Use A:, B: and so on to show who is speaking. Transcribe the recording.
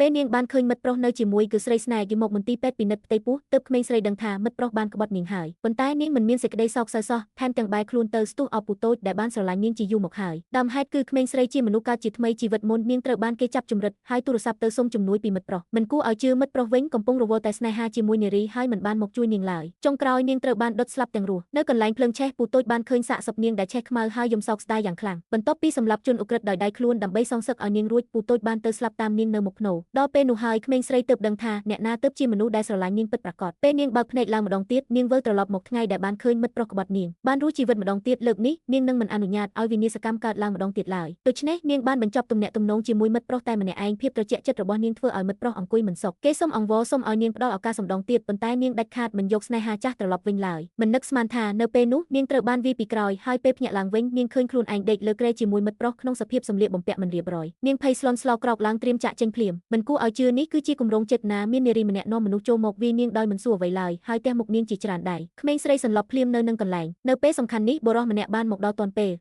A: ពេលនាងបានឃើញមិត្តប្រុសនៅជាមួយគឺស្រីស្នេហ៍គេមកមន្ទីរពេទ្យពិនិត្យផ្ទៃពោះទើបក្មេងស្រីដឹងថាមិត្តប្រុសបានក្បត់នាងហើយប៉ុន្តែនាងមិនមានសេចក្តីសោកសៅសោះថែមទាំងបែរខ្លួនទៅស្ទុះអោបពូតូចដែលបានស្រឡាញ់នាងជាយូរមកហើយដើមហេតុគឺក្មេងស្រីជាមនុស្សកើតជាថ្មីជីវិតមុននាងត្រូវបានគេចាប់ជំរិតហើយទូរស័ព្ទទៅសុំជំនួយពីមិត្តប្រុសមិនគួរឲ្យជឿមិត្តប្រុសវិញកំពុងរវល់តែស្នេហាជាមួយនារីហើយមិនបានមកជួយនាងឡើយចុងក្រោយនាងត្រូវបានដុតស្លាប់ទាំងរស់នៅកន្លែងភ្លើងឆេះពូតូចបានឃើញសាកសពនាងដែលឆេះខ្មៅហើយយំសោកស្ដាយយ៉ាងខ្លាំងបន្ទាប់ពីសម្លាប់ជនឧក្រិដ្ឋដោយដៃខ្លួនដើម្បីសងសឹកឲ្យនាងរួចពូតូចបានទៅស្លាប់តាមនាងនៅមុខភ្នោដល់ពេលនោះហើយក្មេងស្រីទើបដឹងថាអ្នកណាទើបជាមនុស្សដែលស្រឡាញ់នាងពិតប្រាកដពេលនាងបើកភ្នែកឡើងម្ដងទៀតនាងវិលត្រឡប់មកថ្ងៃដែលបានឃើញមិត្តប្រុសក្បត់នាងបានរស់ជីវិតម្ដងទៀតលើកនេះនាងនឹងមិនអនុញ្ញាតឲ្យវិនាសកម្មកើតឡើងម្ដងទៀតឡើយដូច្នេះនាងបានបញ្ចប់ទំនាក់ទំនងជាមួយមិត្តប្រុសតែម្នាក់ឯងភាពត្រជាក់ចិត្តរបស់នាងធ្វើឲ្យមិត្តប្រុសអង្គុយមិនសុខគេសុំអង្វរសុំឲ្យនាងផ្ដល់ឱកាសម្ដងទៀតប៉ុន្តែនាងដាច់ខាតមិនយកស្នេហាចាស់ត្រឡប់វិញឡើយមិននឹកស្មានថានៅពេលនោះនាងត្រូវបានវាយពីក្រោយហើយពេលភ្ញាក់ឡើងវិញនាងឃើញខ្លួនឯងដេកលើគ្រែជាមួយមិត្តប្រុសក្នុងសភាពសម្លៀកបំពាក់មិនរៀបរយនាងភ័យស្លន់ស្លោក្រោកឡើងត្រៀមចាក់ចេញភ្លាមមិនគួរឲ្យជឿនេះគឺជាគម្រោងចេតនាមាននារីម្នាក់នាំមនុស្សចូលមកវាយនាងដោយមិនសួរអ្វីឡើយហើយទះមុខនាងជាច្រើនដៃក្មេងស្រីសន្លប់ភ្លាមនៅនឹងកន្លែងនៅពេលសំខាន់នេះបុរសម្នាក់បានមកដល់ទាន់ពេល